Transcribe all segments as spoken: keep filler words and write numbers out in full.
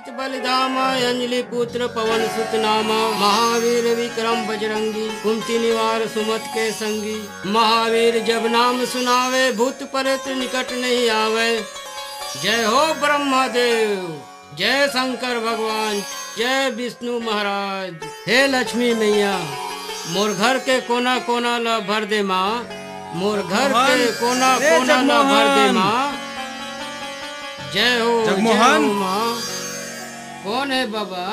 बलिधामा अंजलि पुत्र पवन सुत नामा। महावीर विक्रम बजरंगी कुंती निवार सुमत के संगी। महावीर जब नाम सुनावे भूत प्रेत निकट नहीं आवे। जय हो ब्रह्मा देव, जय शंकर भगवान, जय विष्णु महाराज। हे लक्ष्मी मैया, मोर घर के कोना कोना ला भर दे माँ, मोर घर के कोना कोना ला भर दे माँ। जय हो, जय हो माँ। कौन है बाबा?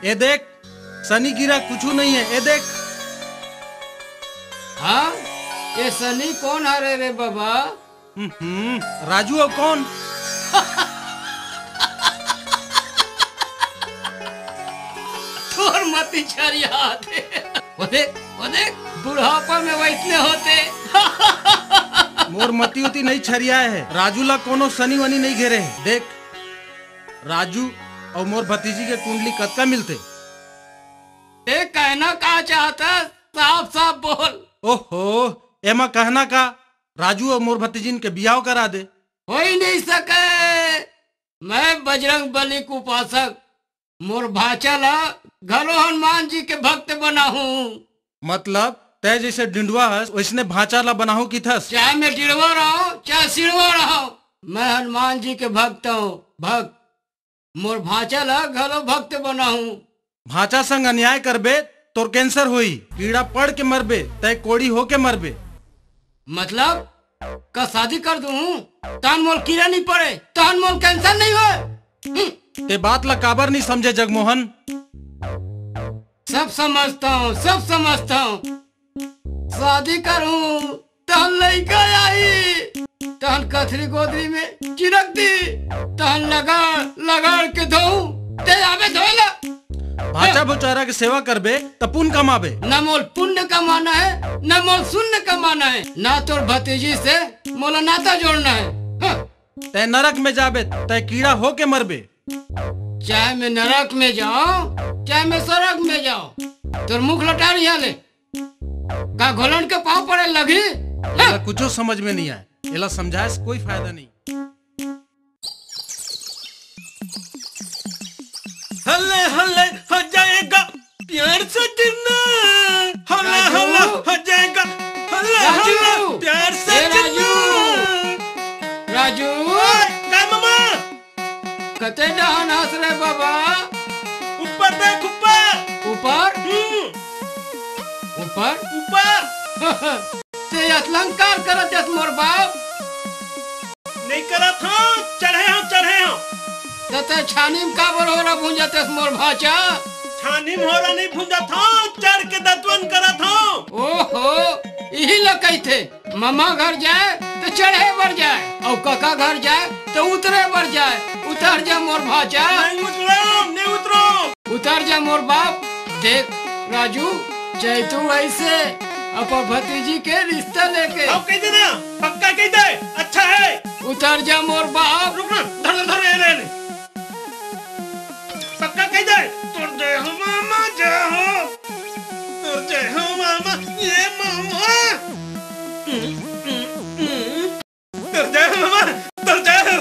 ए देख, सनी गिरा कुछू नहीं है, ए देख। हाँ, ये सनी कौन हरे रे बाबा? हम्म, राजू अउ कौन? तोर मती छरिया आथे। ओ देख, ओ देख, बुढ़ापा में वैसने होथे। मोर मती उती नहीं छरियाए हे। राजू ला कोनो सनी वनी नहीं घेरे हे। देख, राजू अउ मोर भतीजी के कुंडली कतका मिलथे? ते कहना का चाहत हस? साफ साफ बोल। ओहो, एमा कहना का? राजू अउ मोर भतीजिन के बिहाव करा दे। हो ही नहीं सके। मैं बजरंग बली के उपासक, मोर भांचा ला घलो हनुमान जी के भक्त बनाहूँ। मतलब, तै जैसे डिंडवा हस, वैसने भांचा ला बनाहूँ किथस? चाहे मैं डिंडवा रहूँ, चाहे सिड़वा रहूँ, मैं हनुमान जी के भक्त हूँ, भक्त। मोर भांचा ला घलो भक्त बनाहूँ। भांचा संग अन्याय करबे, तोर कैंसर होई। कीड़ा पड़ के मरबे, तै कोड़ी होके मरबे। मतलब, का शादी कर दूँ, तहन मोल कीड़ा नहीं पड़े, तहन मोल कैंसर नहीं होए? हम्म। ते बात ला काबर नहीं समझे, जगमोहन? सब समझता हूँ, सब समझता हूँ। शादी करूँ, तहन लइका आही, तहन कथरी गोदरी में चिरक दी, तहन लगाड़ लगाड़ के धोऊ, ते आबे धोए ला। भांचा भुचारा के सेवा करबे, त पुण्य कमाबे। न मोल पुण्य कमाना है, न मोल शून्य कमाना है, ना तोर भतीजी से मोला नाता जोड़ना है। हाँ। तै नरक में जाबे, तै कीड़ा होके मरबे। चाहे मैं नरक में जाऊं, चाहे मैं स्वर्ग में जाऊं, तोर मुख लटार यहाँ ले। का घोलन के पाँव पड़े लगही? एला कुछो समझ में नहीं आए, एला समझाए से कोई फायदा नहीं। हल्ले हल्ले हो जाएगा प्यार से जीना, हल्ले राजू। हल्ले हो जाएगा, हल्ले राजू। हल्ले प्यार से ए राजू। जीना। राजू। ओए, का मामा? कते डहन हस रे बाबा? ऊपर देख, ऊपर। ऊपर? हम्म। ऊपर? ऊपर। ते अलंकार करत हस मोर बाप। नहीं करत हंव, चढ़े हंव, चढ़े हंव। त तैं छानी म काबर होरा भूंजत हस मोर भांचा? छानी म होरा नहीं भूंजत हंव, चढ़ के दतवन करत हंव। ओहो, इही ल कहिथे। ममा घर जाए त चढ़े बर जाए, अउ कका घर जाए त उतरे बर जाए। उतर जा मोर भांचा। नहीं उतरंव, नहीं उतरंव। उतर जा मोर बाप। देख राजू, जैतू ऐसे अपन भतीजी के रिश्ता लेके। अब कहि दे ना, पक्का कहि दे, अच्छा है। उतर जा मोर बाप। रुक ना, धर, धर, धर, ये ले, ले। पक्का कहि दे। तोर जय हो मामा, जय हो। तोर जय हो मामा, ये मामा। तोर जय हो मामा, तोर जय हो।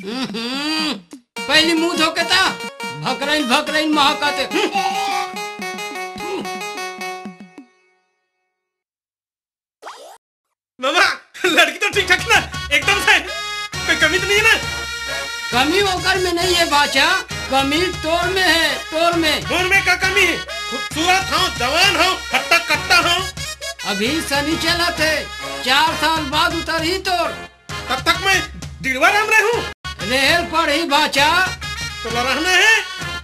हम्म, पहली मुंह धोके ता, भकरइन, भकरइन महकत हे। मामा, लड़की तो ठीक ठाक ना, एकदम से, कोई कमी तो नहीं है ना? कमी ओकर में नहीं है बाचा, कमी तोर में है, तोर में। मोर में का कमी है? खूबसूरत हंव, जवान हंव, हट्टा कट्टा हंव। अभी सनी चलत हे, चार साल बाद उतरही तोर। तब तक मैं डिड़वा राम रहूं? रेहल पड़ही बाचा। तोला रहना है,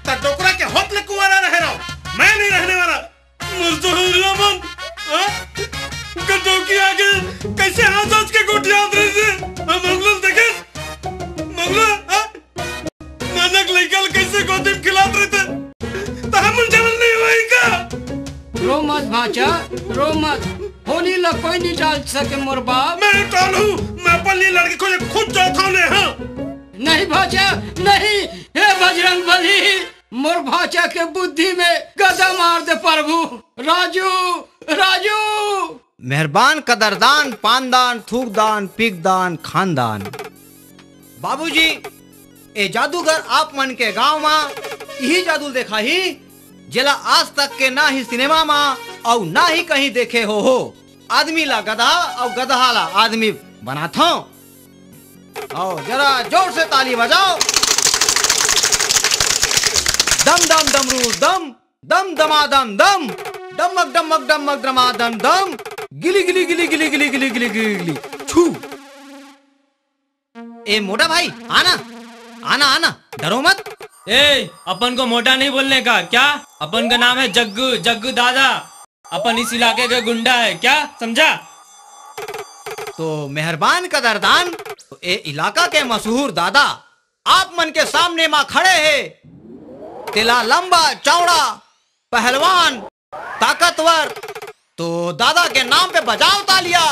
त डोकरा के होत ले कुंवारा रहे रहो। मैं नहीं रहने वाला। मुर्दहुरा मन, हाँ? गड्ढों की आगे कैसे हाथ हाथ के गोटियात रहे थे? हम, हम लोग देखे? मंगला, हाँ? नानक लइका ल कइसे गोदी म खिलात रहिथे, त हमन जवन नइ होई का? रो मत भांचा, रो मत। होली ल कोई नइ टाल सके मोर बाप। मैं टालहूं, मैं अपन लिए लड़की खोजे खुद जात हंव ले, हाँ। नहीं भांचा, नहीं, हे बजरंग बली, मोर भांचा के बुद्धि में गदा मार दे प्रभु। राजू, राजू। मेहरबान, कदरदान, पानदान, थूकदान, पीकदान, खानदान। बाबूजी, ए जादूगर आप मन के गांव मा इही जादू देखाही, जेला आज तक के ना ही सिनेमा मा अउ ना ही कहीं देखे हो हो। आदमी ला गधा अउ गधा ला आदमी बनाथो। आओ, जरा जोर से ताली बजाओ। दम दम डमरू दम, दम दमा दम दम, डमक डमक डमक डमा दम दम, गिली गिली गिली गिली गिली गिली गिली गिली गिली छू। ए मोटा भाई, आना, आना, आना, डरो मत। ए, अपन को मोटा नहीं बोलने का क्या? अपन का नाम है जग्गू, जग्गू दादा। अपन इस इलाके के गुंडा है क्या, समझा? तो मेहरबान कदरदान, तो ए इलाका के मशहूर दादा आप मन के सामने मा खड़े हे। तेला लंबा चौड़ा पहलवान ताकतवर, तो दादा के नाम पे बजाओ तालियां।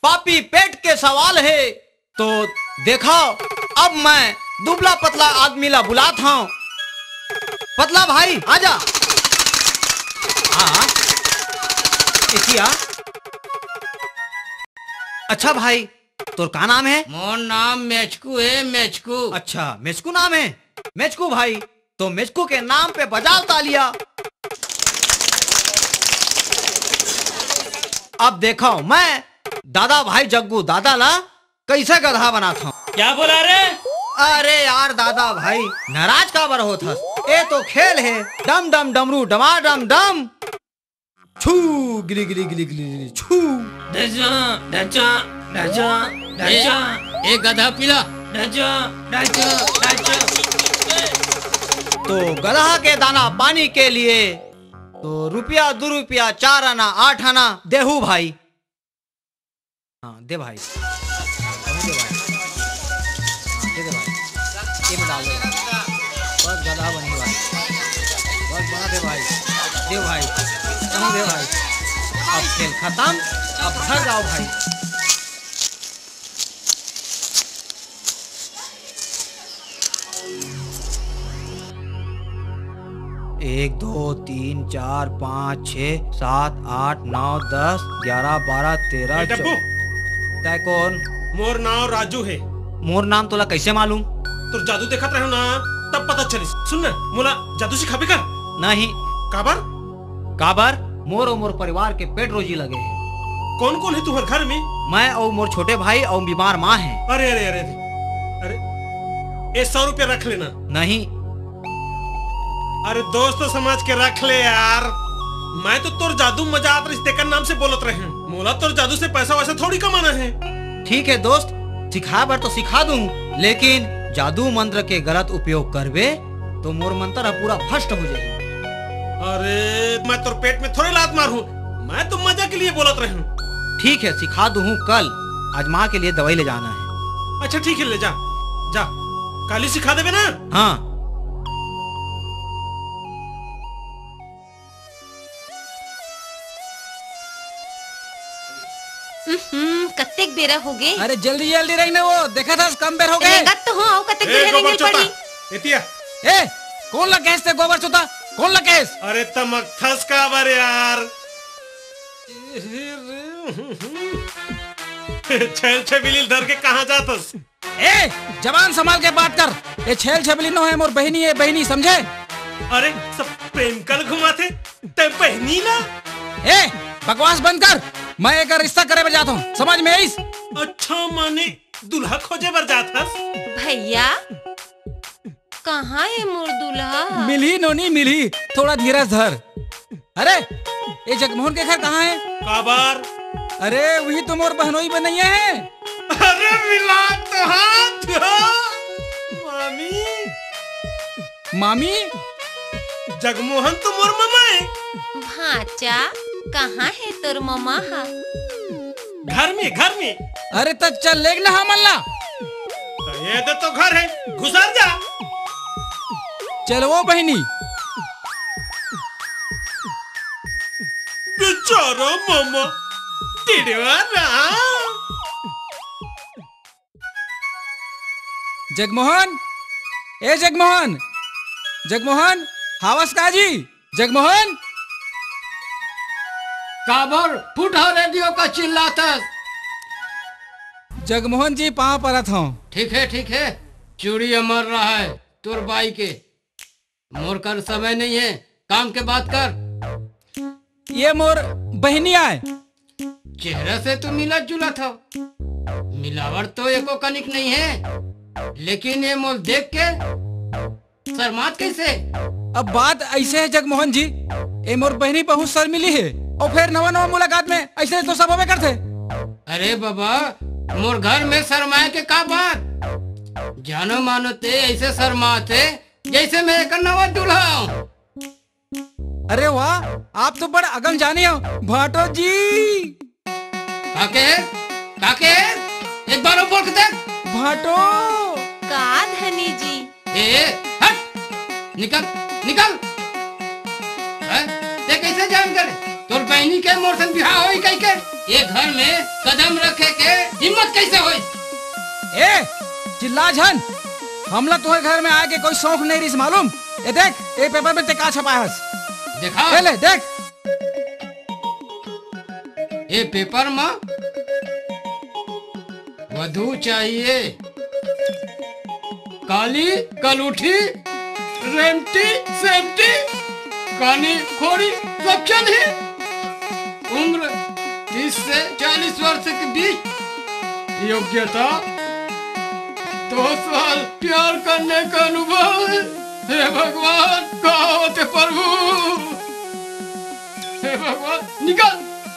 पापी पेट के सवाल हे, तो देखो, अब मैं दुबला पतला आदमी ला बुलात हूँ। पतला भाई, आजा। हाँ, एती आ। अच्छा भाई, तोर का नाम है? मोर नाम मेचकू है, मेचकू। अच्छा, मेचकू नाम है? मेचकू भाई, तो मेचकू के नाम पे बजाओ तालियां। अब देखो, मैं दादा भाई जग्गू दादा ला कैसे गधा बनात हूँ। क्या बोला रे? अरे यार दादा भाई, नाराज काबर होत हस? ए तो खेल है, डम डम डमरू डमा डम डम। छू, गिली गिली गिली गिली गिली छू। ढचा, ढचा, ढचा, ए, ढचा। ए गधा पीला। ढचा, ढचा, ढचा। तो गधा के दाना पानी के लिए तो रुपया, दो रुपया, चार आना, आठ आना देहू भाई। हाँ, दे भाई। हाँ, दे भाई। हाँ, दे दे भाई। ये में डाल दे भाई। बस गधा बनी भाई। बस बना दे भाई। दे भाई। कहाँ दे भाई? अब खेल खत्म। अब घर जाओ भाई। एक, दो, तीन, चार, पाँच, छः, सात, आठ, नौ, दस, ग्यारह, बारह, तेरह, ए डब्बू। चौ-, तै कोन? मोर नाम राजू हे। मोर नाम तोला कैसे मालूम? तोर जादू देखत रहेंव ना, तब पता चलिस। सुन ना, मोला जादू सिखाबे का? नहीं। काबर? काबर? मोर अउ मोर परिवार के पेट रोजी लगे हे। कौन कौन हे तुम्हर घर में? मैं अउ मोर छोटे भाई अउ बीमार माँ हे। अरे, अरे, अरे, अरे, अरे, ए सौ रुपया रख लेना। नहीं। अरे दोस्त समझ के रख ले यार, मैं तो तोर जादू मजाक रहिस तेकर नाम से बोलत रहेंव। मोला तोर जादू से पैसा वैसा थोड़ी कमाना हे। ठीक हे दोस्त, सिखाय बर तो सिखा दूं, लेकिन जादू मंत्र के गलत उपयोग करबे तो मोर मंत्र ह पूरा भ्रष्ट हो जाही। अरे, मैं तोर पेट में थोड़े लात मारहूं, मैं तो मजा के लिए बोलत रहेंव। ठीक हे, सिखा दूहूं कल, आज माँ के लिए दवाई ले जाना हे। अच्छा ठीक हे, ले जा, जा, काली सिखा देबे ना। हाँ। उहुं, कतेक बेरा होगे। अरे जल्दी जल्दी रही ना, वो देखत हस कम बेर होगे। रेंगत तो हूँ, अउ कतेक ए, बेरा गोबर रेंगे चोता, पड़ी। एती आ। ए, कोन ला कहेस ते गोबर चोता? कोन ला कहेस? अरे तमकथस काबर यार? छैल छबीली ल धर के कहाँ जाथस? ए, जबान संभाल के बात कर। ए छैल छबीली नो हे, मोर बहिनी हे, बहिनी, समझे? अरे, सब प्रेमिका ल घुमाथे, तैं बहिनी ला? ए, बकवास बंद कर। मैं एकर रिश्ता करे बर जात हूँ, समझ में आइस? अच्छा, माने दूल्हा खोजे बर जात हस? भैया, कहाँ हे मोर दूल्हा? मिलही नोनी, मिलही, थोड़ा धीरज धर। अरे, ए जगमोहन के घर कहाँ हे? काबर? अरे, वही तो मोर बहनोई बनइया हे। अरे, मिला तो हाथ हो, मामी। मामी? जगमोहन तो मोर ममा हे। भांचा, कहाँ हे तोर ममा हा? घर में, घर में। अरे त चल लेग ना हमन ला। त ये दे तो घर हे, घुसर जा। चल वो बहिनी। बेचारा मामा, टिड़वा राम। जगमोहन, ए जगमोहन, जगमोहन, हावस का जी? जगमोहन? काबर फुटहा रेडियो का चिल्लाथस? जगमोहन जी, पाँव परत हंव। ठीक हे, ठीक हे, चूड़ी अमर रहय तोर बाई के। मोर कर समय नइ हे, काम के बात कर। ये मोर बहिनी आय। चेहरा से तो मिलत जुलत हव, मिलावट तो एको कनिक नइ हे, लेकिन ये मोला देख के शर्मात कइसे? अब बात अइसे हे जगमोहन जी, ये मोर बहिनी बहुत शर्मिली हे, अउ फेर नवा नवा मुलाकात में अइसे तो सब होबे करथे। अरे बाबा, मोर घर में शर्माय के का बात? जानो मानो ते अइसे शर्मात हे, जइसे मैं एकर नवा दूल्हा हंव। अरे वाह, आप तो बड़ अगम जानी हव, भाटो जी। काके, काके, एक बार अउ बोल के देख। भाटो। का धनी जी? ए, ए, हट, निकल, निकल। हैं? ते कइसे जान करे? तोर बहिनी के मोर संग बिहाव होही कहिके? ये घर में कदम रखे के हिम्मत कइसे होही? ए, चिल्ला झन। हमला तोहर घर में आय के कोई शौक नइ रिहिस मालूम? ये देख, ये पेपर में ते का छपाय हस। देखा? ए ले, देख। ये पेपर म वधू चाहिए, काली कलूठी, रेमटी सेमटी, कानी खोड़ी सब चलही। उम्र तीस से चालीस वर्ष के बीच, योग्यता दो साल, प्यार करने का अनुभव। हे भगवान, का होथे प्रभु? हे भगवान, निकल,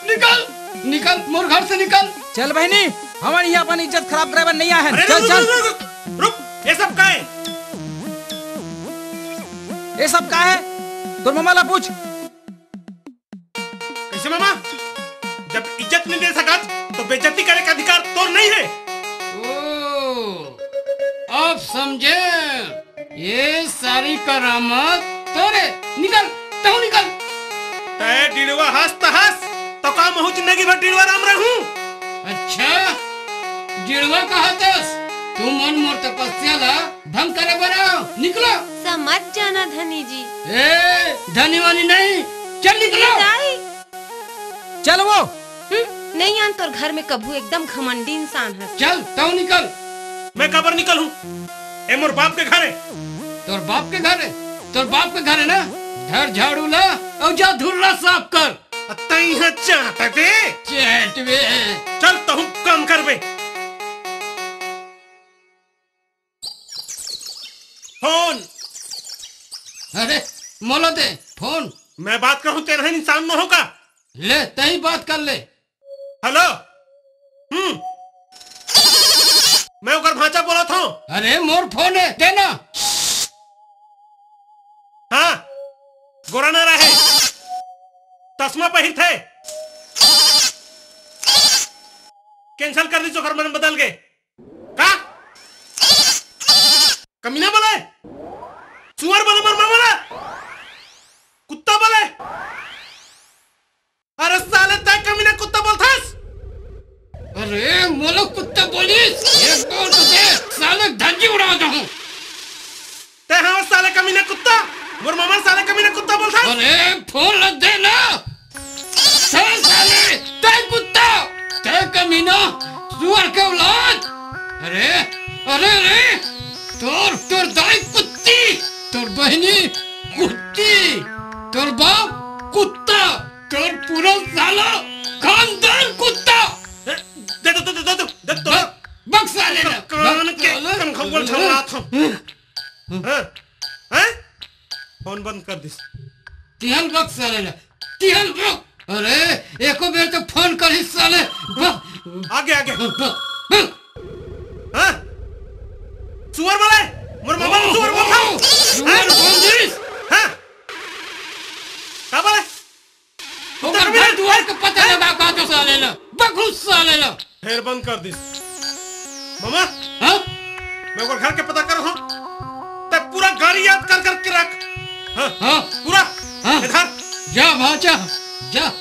निकल, निकल, मोर घर से निकल। चल बहिनी, हमन इहाँ अपन इज्जत खराब करे बर नइ आए हन। अरे चल, रुक, चल। रुक, रुक, रुक, ये सब का हे? ये सब का हे? तोर ममा ला पूछ। कइसे ममा? जब इज्जत नइ दे सकत, तो बेइज्जती करे के अधिकार तोर नइ हे। ओ, अब समझेंव। ये सारी करामत तोरे। निकल, तहूँ निकल। तैं डिड़वा हस त हस, त का महूँ जिंदगी भर डिड़वा राम रहूँ? अच्छा, डिड़वा कहत हस? तुमन मोर तपस्या ला भंग करे बर आव। निकलो। समझ जाना धनी जी। ए, धनी वानी नहीं, चल निकलो। दाई। चल वो। हम्म, नइ आन तोर घर में कभू, एकदम घमंडी इंसान हस। चल, तहूँ निकल। मैं काबर निकलहूँ? ए मोर बाप के घर हे। तोर बाप के घर हे? तोर बाप के घर हे ना? धर झाड़ू ला अउ जा धूल ला साफ कर। अ तैं इहाँ चाटबे? चाटबे। चल तहूँ काम करबे। फोन। अरे, मोला दे फोन। मैं बात करूँ, तेरा इंसान न होगा। ले, तहीं बात कर ले। हेलो। हम्म। मैं ओकर भांचा बोलत हूँ। अरे, मोर फोन हे, दे ना। हाँ, गोरा ना रहे, चश्मा पहिरथे। कैंसिल कर दीजिए ओकर मन बदल के। का? कमीना बोले? सुअर बोले, मर, मर, मर। कुत्ता बोले? अरे साले, तैं कमीना कुत्ता बोलथस? अरे, मोला कुत्ता बोलिस? एक बार तो दे, साले धज्जी उड़ा दूँ। तैं हाँ साले कमीना कुत्ता, मोर ममा साले कमीना कुत्ता बोलथस? अरे, फोन ल दे ना। तैं साले, तैं कुत्ता, तैं कमीना, सुअर के औलाद। अरे, अरे, अरे, तोर, तोर दाई कुत्ती, तोर बहिनी कुत्ती, तोर बाप कुत्ता, तोर पूरा साला खानदान कुत्ता। ए, दे, दे, दे, दे, दे, दे, दे। बक, बक साले ना, कान बक के साले। कनखौल ठंगलात हूँ। हाँ? हैं? फोन बंद कर दिस। तिहल बक साले ला। तिहल बक। अरे, एको बेर तो फोन करिस साले। बक। आगे, आगे। बक, बक, बक। हाँ? सुअर बोले? मोर ममा ल सुअर बोलथस? सुअर हाँ? बोलिस? हाँ? का बोले? ओकर घर दुआर के पता लगा का तो साले ला, बघू साले ला। फेर बंद कर दिस। ममा, हाँ? मैं ओकर घर के पता करत हूँ। तैं पूरा गाड़ी याद कर कर के रख। हाँ, हाँ। पूरा। हाँ। इधर। जा भांचा, जा।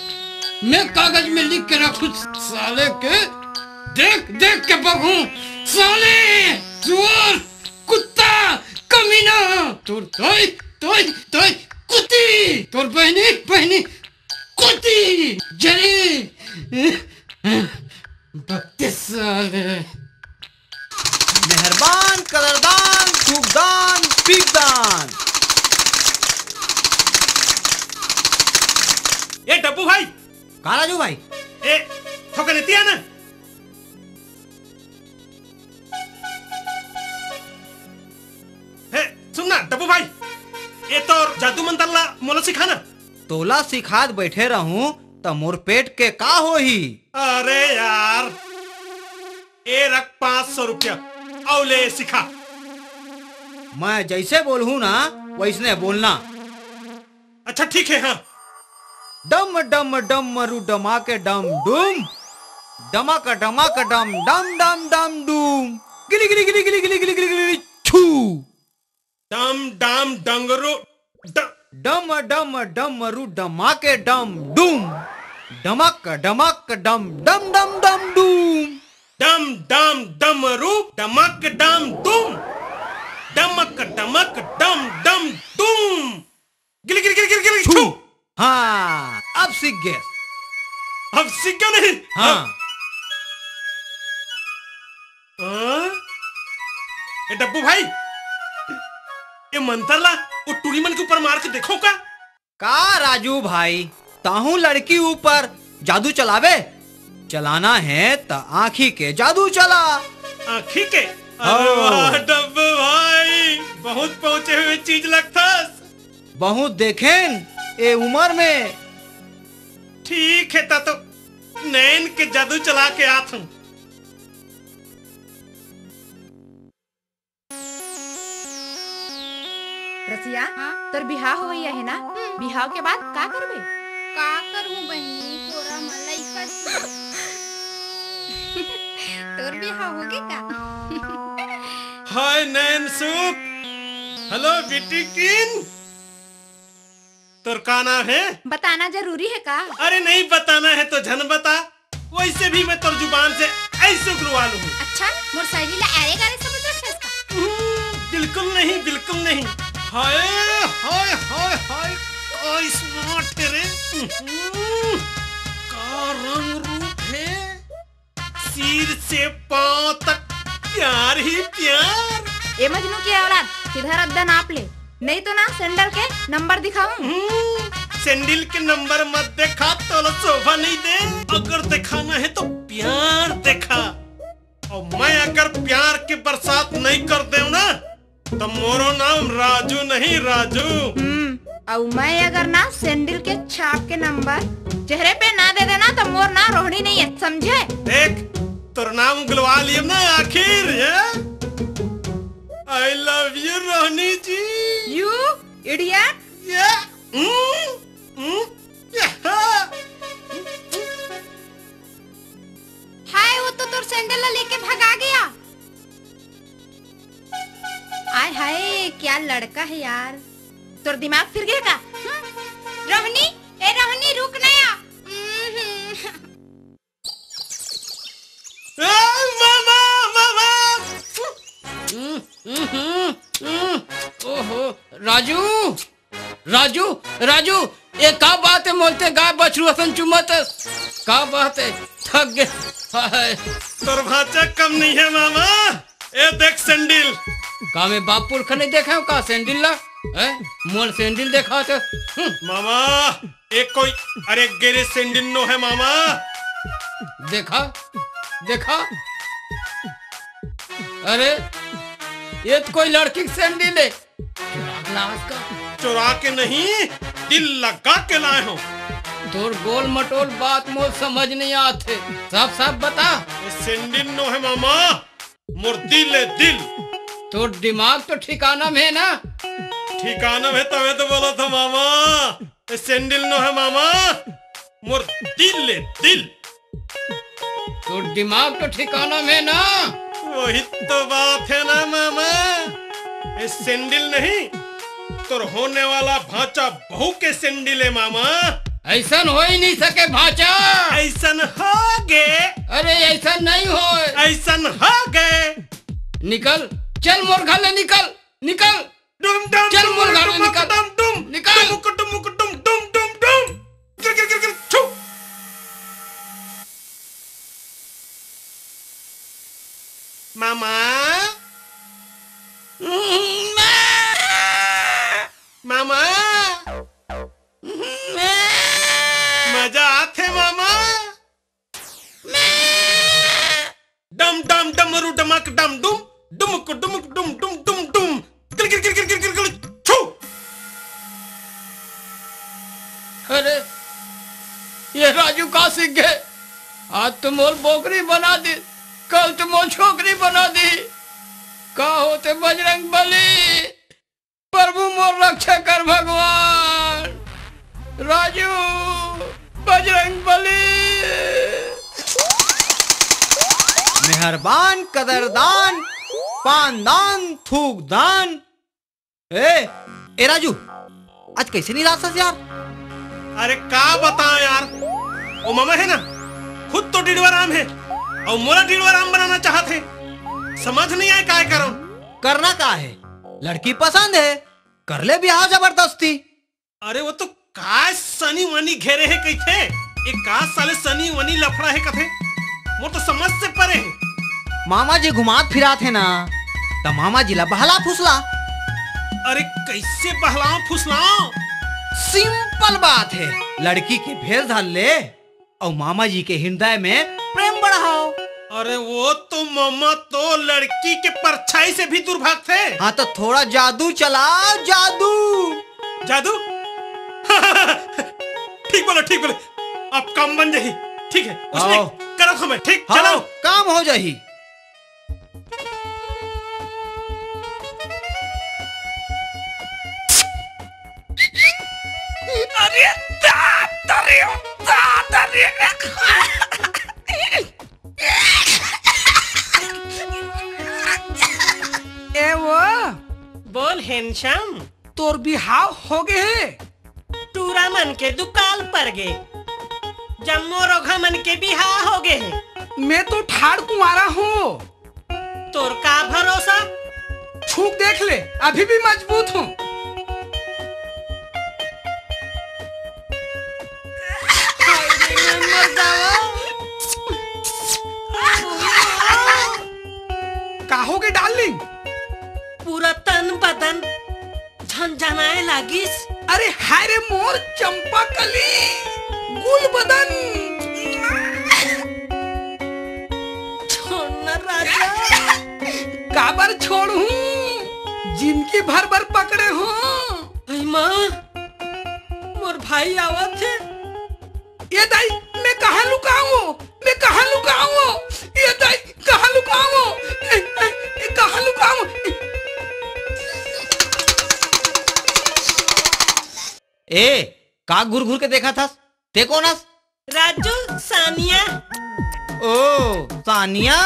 मैं कागज में लिख के रखूँ साले के। देख, देख के बघू। साले, सुअर, कुत्ता, कमीना, तोर दाई, दाई, दाई, कुत्ती, तोर बहिनी, बहिनी, कुत्ती, जरी, बकते साले। कदरदान, थूकदान, पीकदान। ए डब्बू भाई। का राजू भाई? ए, थोकन एती आ ना। हे, सुन ना डब्बू भाई, ए तोर जादू मंतर ला मोला सिखा ना। तोला सिखात बैठे रहूं त मोर पेट के का होही? अरे यार, ए रख पाँच सौ रुपया, अउ ले सिखा। मैं जइसे बोलहूं ना, वइसने बोलना। अच्छा ठीक हे, हाँ। डम डम डम मरू डमा के डम डूम, डमक डमक डम डम डम डम डूम, गिली गिली गिली गिली गिली गिली गिली गिली छू। डम डम डंगरू ड- डम डम डम मरू डमा के डम डूम, डमक डमक डम डम डम डम डूम। डम डम डमरू डमक डम डूम, डमक डमक डम डम डूम। गिली गिली गिली गिली गिली छू। छू। हाँ, अब सीख गए। अब सीख गया नहीं? हाँ। हाँ? ए डब्बू भाई, ये मंतर ला वो टूरी मन के ऊपर मार के देखो का? का राजू भाई, ताहू लड़की ऊपर जादू चलावे? चलाना हे त आँखी के जादू चला। आँखी के? अरे हव। वाह डब्बू भाई, बहुत पहुँचे हुए चीज लगथस। बहुत देखेन ए उमर में। ठीक हे, त तो नैन के जादू चला के आत हूँ। रसिया, हाँ? तोर बिहाव होवइया हे ना? हम्म। बिहाव के बाद का करबे? का करहूँ बहिनी, तोरा मन लइका तोर बिहाव होगे का? हाय नैन सुख। हेलो बिटिकिन। तोर का नाम हे? बताना जरूरी हे का? अरे नहीं बताना हे तो झन बता। वइसे भी मैं तोर जुबान से अइसे उगलवा लूँ। अच्छा, मोर सहेली ला अरे गारे समझथस का? हम्म, बिल्कुल नहीं, बिल्कुल नहीं। हाय, हाय, हाय, हाय, का smart हे रे। हम्म, का रंग रूप हे। सिर से पाँव तक प्यार ही प्यार। ए मजनू के औलाद, सीधा रद्दा नाप ले, नहीं तो ना सैंडल के नंबर दिखाऊं। हम्म, सैंडल के नंबर मत देखा, तोला शोभा नहीं दे। अगर दिखाना हे तो प्यार देखा, अउ मैं अगर प्यार के बरसात नहीं कर देव ना, त मोरो नाम राजू नहीं, राजू। हम्म, अउ मैं अगर ना सैंडल के छाप के नंबर चेहरे पे ना दे देना, त मोर नाम रोहिणी नहीं हे, समझे? देख, तोर नाम उगलवा लियेव ना आखिर, ये? I love you, Rohini ji. You idiot। ये, हम्म, हम्म, ये। हाय, वो तो तोर सैंडल ला लेके भगा गया। आय हाय, क्या लड़का है यार। तोर दिमाग फिर गया का? हम्म? रोहिणी, ए रोहिणी, रुक ना या। हम्म। ए, मामा, मामा। हम्म, हम्म, हम्म, हम्म। ओहो, राजू, राजू, राजू, ये का बात हे? मोला ते गाय बछरू असन चुमत हस। का बात हे? थक गे। हाय। तोर भांचा कम नहीं हे मामा। ए देख सैंडल। का मैं बाप पुरखा नहीं देखे हूँ का सैंडल ला? हैं? मोला सैंडल देखात हस। हम्म। मामा, ए कोई, अरे गे रे सैंडल नो हे मामा। देखा, देखा। अरे, ये तो कोई लड़की के सैंडल हे। चुरा के लावस का? चुरा के नहीं, दिल लगा के लाए हूँ। तोर गोल मटोल बात मोर समझ नहीं आथे। साफ साफ बता। ये सैंडल नो हे मामा, मोर दिल हे दिल। तोर दिमाग तो ठिकाना में हे ना? ठिकाना में तभे तो बोलत हँव मामा। ये सैंडल नो हे मामा, मोर दिल हे दिल। तोर दिमाग तो ठिकाना में ना? वही तो बात हे ना मामा। ये सैंडल नहीं, तोर होने वाला भांचा बहू के सैंडल हे मामा। अइसन हो ही नहीं सके भांचा। अइसन हो गे। अरे अइसन नहीं होय। अइसन हो गे। निकल, चल मोर घर ले निकल, निकल। डुम डम चल डुम मोर घर ले डुमक निकल। डम डुम। निकल। डुमुक डुमुक डुम डुम डुम डुम। गिर गिर गिर गिर छू। मामा। मामा, मजा आथे मामा। डम डम डमरू डमक डम डुम, डुमक डुमक डुम डुम डुम डुम, गिर गिर गिर गिर गिर गिर गिर, छू। अरे, ये राजू का सीख गए? आज तो मोर बोकरी बना दी, कल तो मोर छोकरी बना दी। का होते बजरंग बली? प्रभु मोर रक्षा कर भगवान। राजू, बजरंग बली। मेहरबान, कदरदान, पानदान, थूकदान। ए, ए राजू, आज कैसे निराश हस यार? अरे का बताओ यार, वो मामा है ना, खुद तो डिडवा राम है और मोला डिडवा राम बनाना चाहत है। समझ नहीं आए काय करो। करना का है? लड़की पसंद है, कर ले बिहाव जबरदस्ती। अरे वो तो का सनी वनी घेरे हे कहिथे, ये का साले सनी वनी लफड़ा हे कथे, मोर तो समझ से परे हे। मामा जी घुमात फिरात हे ना, त मामा जी ला बहला फुसला। अरे कैसे बहलाओ फुसलाओ? सिंपल बात हे, लड़की के भेस धर ले, अउ मामा जी के हृदय में प्रेम बढ़ाओ। अरे वो तो मामा तो लड़की के परछाई से भी दूर भागथे। हाँ तो थोड़ा जादू चलाओ, जादू। जादू? ठीक बोले, ठीक बोले। अब काम बन जाही। ठीक है, उसने आओ। करत हूँ मैं, ठीक, हाँ, चलाओ। काम हो जाही। अरे दादा रे, दादा रे। ए वो, बोल handsome। तोर बिहाव हो गे हे? टूरा मन के दुकाल पर गे, जम्मो रोघा मन के बिहाव हो गे हे। मैं तो ठाड़ कुंवारा हूँ। तोर का भरोसा? छूक देख ले, अभी भी मजबूत हूँ। हाय रे, मैं मर जावा। का हो गे darling? पूरा तन बदन झनझनाए लागिस। अरे हाय रे मोर चंपा कली, गुल बदन। छोड़ ना राजा। काबर छोड़हूं, जिनगी भर बर पकड़े हो। अई माँ, मोर भाई आवत हे। ए दाई, मैं कहाँ लुकाऊं? मैं कहाँ लुकाऊं? ए दाई, कहाँ लुकाऊं? ए, ए, ए, कहाँ लुकाऊं? ए, का घूर घूर के देखत हस? ते कोन हस? राजू, सानिया। ओ, सानिया।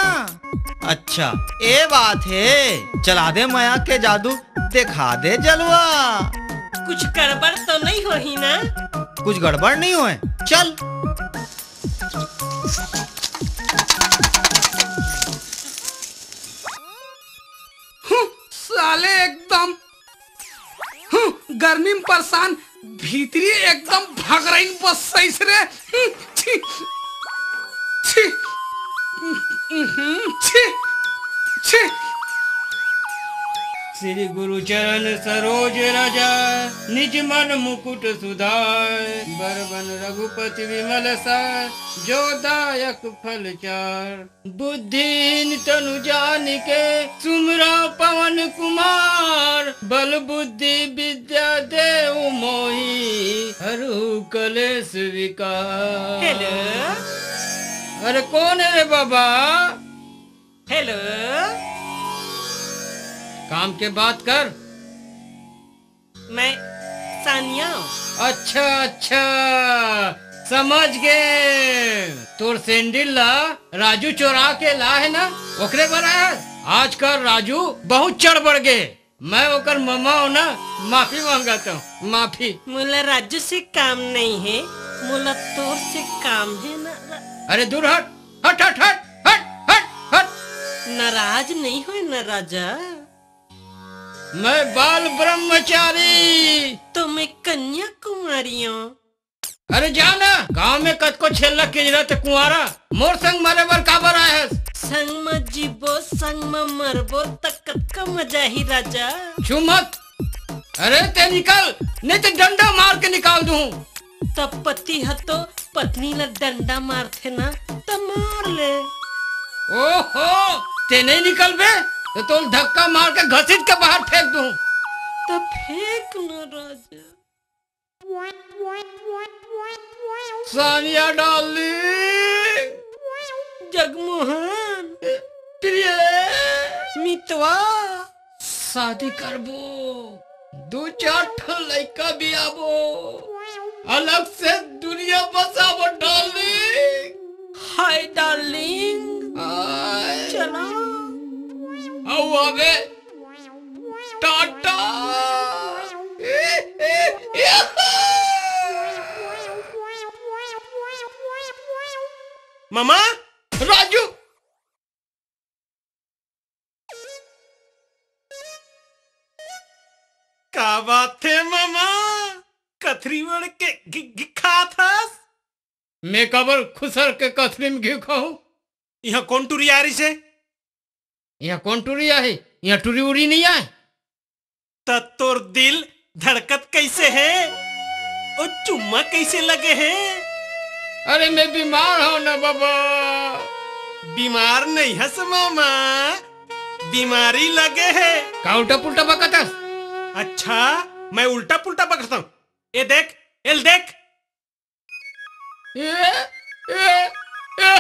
अच्छा, ए बात हे। चला दे मया के जादू, देखा दे जलवा। कुछ गड़बड़ तो नहीं होही ना? कुछ गड़बड़ नहीं होय। चल। हूँ, साले एकदम, हूँ, गर्मी में परेशान, भीतरी एकदम भगरइन बसइस रे। हूँ, छी, छी, हूँ, छी, छी। श्री गुरु चरण सरोज रज, निज मन मुकुट सुधार। बरबन रघुपति विमल सर, जो दायक फल चार। बुद्धिहीन तनु जानिके, सुमिरौं पवन कुमार। बल बुद्धि विद्या देउ मोहि, हरहु कलेस विकार। Hello। अरे कोन हे रे बाबा? Hello। काम के बात कर। मैं सानिया हूँ। अच्छा, अच्छा, समझ गे। तोर sandal ला राजू चोरा के लाय हे ना, ओकरे बर आय हस। आजकल राजू बहुत चढ़ बढ़ गे। मैं ओकर ममा हूँ ना, माफी मांगत हूँ, माफी। मोला राजू से काम नहीं हे, मोला तोर से काम हे ना। अरे दूर हट, हट, हट, हट, हट, हट, हट। नाराज नहीं होय ना राजा। मैं बाल ब्रह्मचारी। तो मैं कन्याकुमारी हूँ। अरे जा ना, गांव में कतको छेल्ला किंजरत हे कुंवारा, मोर संग मरे बर काबर आय हस? संग म जीबो, संग म मरबो, त का मजा ही राजा। छू मत। अरे ते निकल, नहीं तो डंडा मार के निकाल दूं। तब पति ह तो पत्नी ला डंडा मारथे ना, त मार ले। ओहो, ते नहीं निकलबे तो तोल धक्का मार के घसीट के बाहर फेंक दूं। त फेंक ना राजा। सानिया डार्लिंग। जगमोहन। प्रिय। मितवा। शादी करबो, दू चार ठो लइका भी आबो, अलग से दुनिया बसाबो डार्लिंग। Hi darling. हाय। चला। अउ अबे टाटा। मामा। राजू। का बात हे मामा, कथरी ओढ़ के घि-, घि-, खात हस? मैं काबर खुसर के कथरी में घी खाहूं? इहां कोन टुरी आ रहिसे? इहां कोन टुरी आही? इहां टुरी उरी नहीं आय। त तोर दिल धड़कत कइसे हे? ओ चुम्मा कइसे लगे हे? अरे मैं बीमार हूं ना बाबा। बीमार नहीं हस मामा, बीमारी लगे हे। का उल्टा पुल्टा बकत हस? अच्छा, मैं उल्टा पुल्टा बकत हूं। ए देख, एल देख। ए, ए, ए।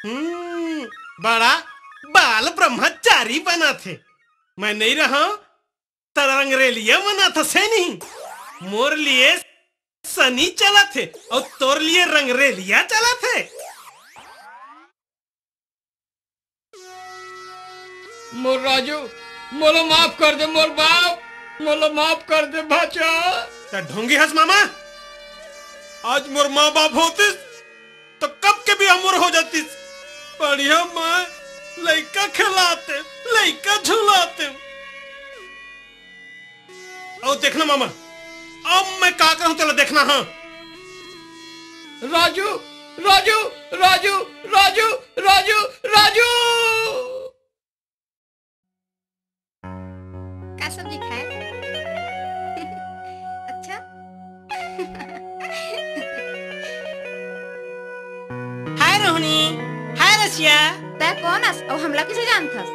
हम्म, बड़ा बाल ब्रह्मचारी बनाथे। मैं नहीं रहा त रंगरेलिया मनाथस हे नहीं। मोर लिए सनी चलत हे अउ तोर लिए रंगरेलिया चलत हे। मोर राजू, मोला माफ कर दे, मोर बाप, मोला माफ कर दे, भाचा। त ढोंगी हस मामा, आज मोर माँ बाप होतिस, त कब के बिहा मोर हो जातिस। बढ़िया माँ लइका खिलाते, लइका झुलाते। अउ देखना मामा, अब मैं का करहूं तेला देखना, हां। राजू, राजू, राजू, राजू, राजू, राजू। का सब्जी खाए? अच्छा। हाय रोहनी, हाय रसिया। तै कोन अस अउ हमला किसे जानथस?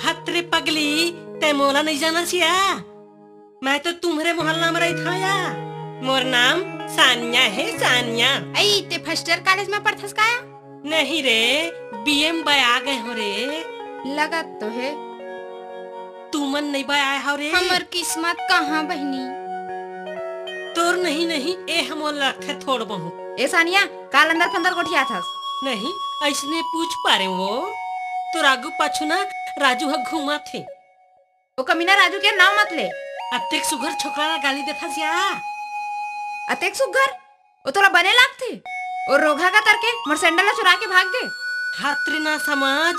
हत रे पगली, तै मोला नहीं जानस या? मैं तो तुम्हरे मोहल्ला में रहिथंव या। मोर नाम सानिया हे, सानिया। अई, ते फर्स्ट ईयर कॉलेज में पढ़थस का या? नहीं रे, बीए में बया गए हो रे। लगत तो हे। तुमन नहीं बयाए हव रे। हमर किस्मत कहाँ बहिनी? तोर नहीं नहीं, ए हमोला लगथे थोड़ बहुत। ए सानिया, काल अंदर फंदर गोठियाथस? नहीं, अइसने पूछ पारे वो। तोर आगू पाछू ना राजू ह घूमत हे। ओ कमीना राजू के नाव मत ले। अतेक सुघर छोकरा ला गाली देथस या? अतेक सुघर? ओ तोला बने लागथे? ओ रोगहा का तरके मोर सैंडल ला चुरा के भाग गे। हातरी ना समझ,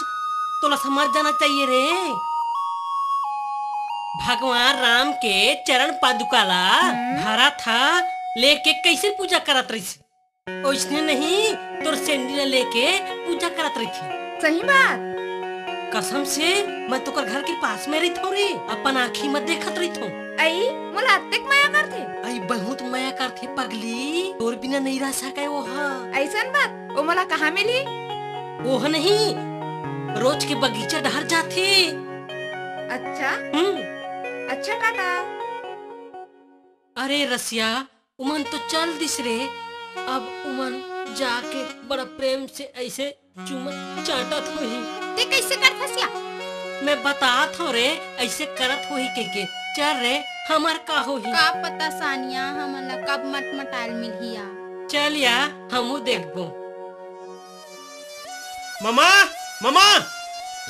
तोला समझ जाना चाहिए रे। भगवान राम के चरण पादुका ला हम्म। भरत ह लेके कइसे पूजा करत रहिस? ओइसने नहीं, तोर सेंडी ला लेके पूजा करत रहिथे। सही बात। कसम से, मैं तोकर घर के पास में रहिथंव रे, अपन आँखी म देखत रहिथंव। अई, मोला अतेक मया करथे। अई, बहुत मया करथे पगली, तोर बिना नहीं रह सके वो ह। अइसन बात, ओ मोला कहाँ मिलही? ओह नहीं, रोज के बगीचा डहर जाथे। अच्छा? हम्म। अच्छा, टाटा। अरे रसिया, उमन तो चल दिस रे। अब उमन जाके बड़ा प्रेम से अइसे चुम्मा चाटत होही। ते कइसे करथस या? मैं बतात हंव रे, अइसे करत होही कहिके। चल रे, हमर का होही? का पता सानिया, हमन ला कब मटमटायल मिलही या। चल या, हमू देखबो। ममा, ममा।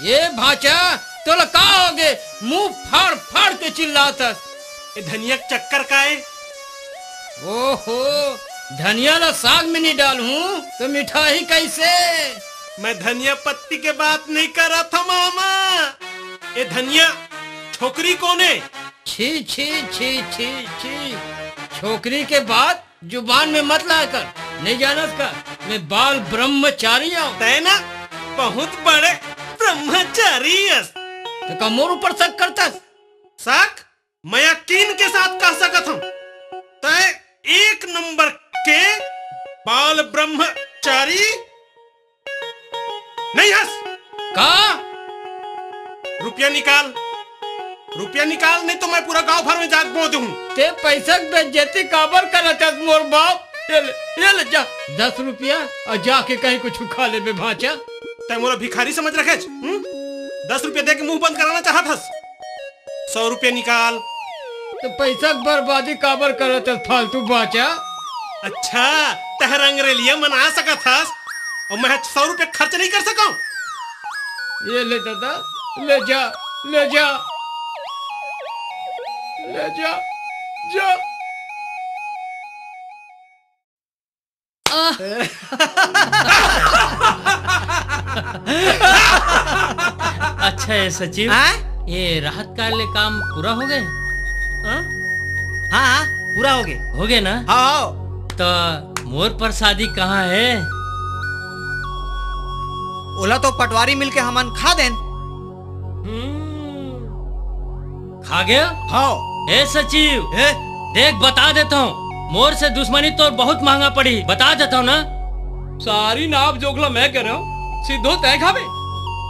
ए भांचा, तोला का होगे? मुंह फाड़ फाड़ के चिल्लात हस। ए धनिया के चक्कर का ए? ओहो, धनिया ला साग में नहीं डालहूं तो मिठाही कैसे? मैं धनिया पत्ती के बात नहीं करत हंव मामा। ए धनिया, छोकरी कोन ए? छी, छी, छी, छी, छी। छोकरी के बात जुबान में मत लाया कर, नहीं जानस का, मैं बाल ब्रह्मचारी हूँ। तय ना, बहुत बड़े ब्रह्मचारी अस। त का मोर ऊपर शक करथस? शक? मैं यकीन के साथ कह सकत हूँ, तैं एक नंबर के बाल ब्रह्मचारी नहीं हस। का? रुपया निकाल, रुपया निकाल, नहीं तो मैं पूरा गांव भर में जाके बो दूं। तैं पैसा के बेइज्जती काबर करत हस मोर बाप? ये ले, ये ले जा, दस रुपया, अउ जाके कहीं कुछ खा लेबे भांचा। तैं मोला भिखारी समझ रखेच, हम्म? दस रुपया दे के मुंह बंद कराना चाहत हस? सौ रुपया निकाल। त पैसा के बर्बादी काबर करत हस फालतू भांचा? अच्छा, तैं ह रंगरेलिया मना सकत हस अउ मैं ह सौ रुपया खर्च नहीं कर सकंव? ये ले दादा, ले जा, ले जा, ले जा, जा। आह। अच्छा, ये सचिव, हाँ? ये राहत कार्य ले काम पूरा होगे? हाँ? हाँ, हाँ, पूरा होगे। होगे ना? हाँ, हाँ। त मोर परसादी कहाँ हे? ओला तो पटवारी मिलके हमन खा देन। हम्म। खा गया? हाँ। ए सचिव, ए? देख, बता देथंव, मोर से दुश्मनी तोर बहुत महंगा पड़ी, बता देथंव ना। सारी नाप जोख ला मैं करेंव, सीधो तैं खाबे।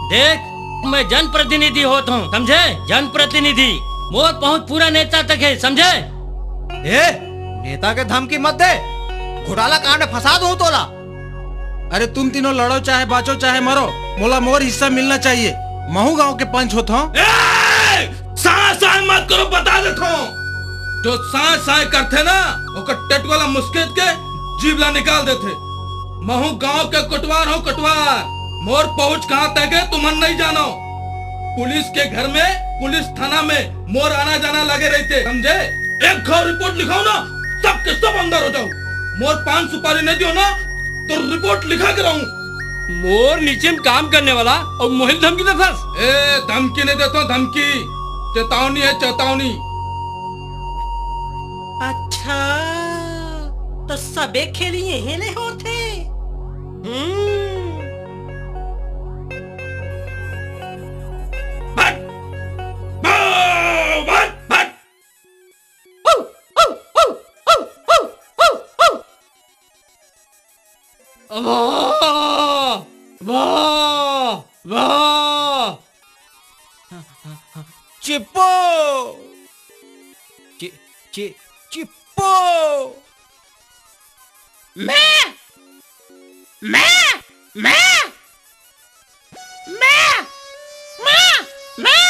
देख, मैं जनप्रतिनिधि होत हंव, समझे? जनप्रतिनिधि। मोर पहुंच पूरा नेता तक हे, समझे? ए, नेता के धमकी मत दे, घोटाला कांड में फंसा दूं तोला। अरे तुम तीनों लड़ो चाहे बांचो चाहे मरो, मोला मोर हिस्सा मिलना चाहिए। महू गांव के पंच होत हंव। ए! साय साय मत करो, बता देथंव। जो साय साय करथे ना, ओकर टेटवा ला मुसकेत के जीभ ला निकाल देथे। महू गांव के कोटवार हंव, कोटवार। मोर पहुंच कहां तक हे, तुमन नहीं जानो। पुलिस के घर में, पुलिस थाना में मोर आना जाना लगे रहिथे, समझे? एक घाव रिपोर्ट लिखाओ ना, सब के सब अंदर हो जाओ। मोर पान सुपारी नहीं दियो ना, तो रिपोर्ट लिखा के रहूं। मोर नीचे में काम करने वाला अउ मोहिल धमकी देथस। ए, धमकी नहीं देथंव, धमकी, चेतावनी हे, चेतावनी। अच्छा, त सबे खेल इहें ले होथे। हम्म। भट! भो! भट! भट! वाह! वाह! वाह! चिप्पो! चि-, चि-, चिप्पो! मैं! मैं! मैं! मैं! मैं! मैं!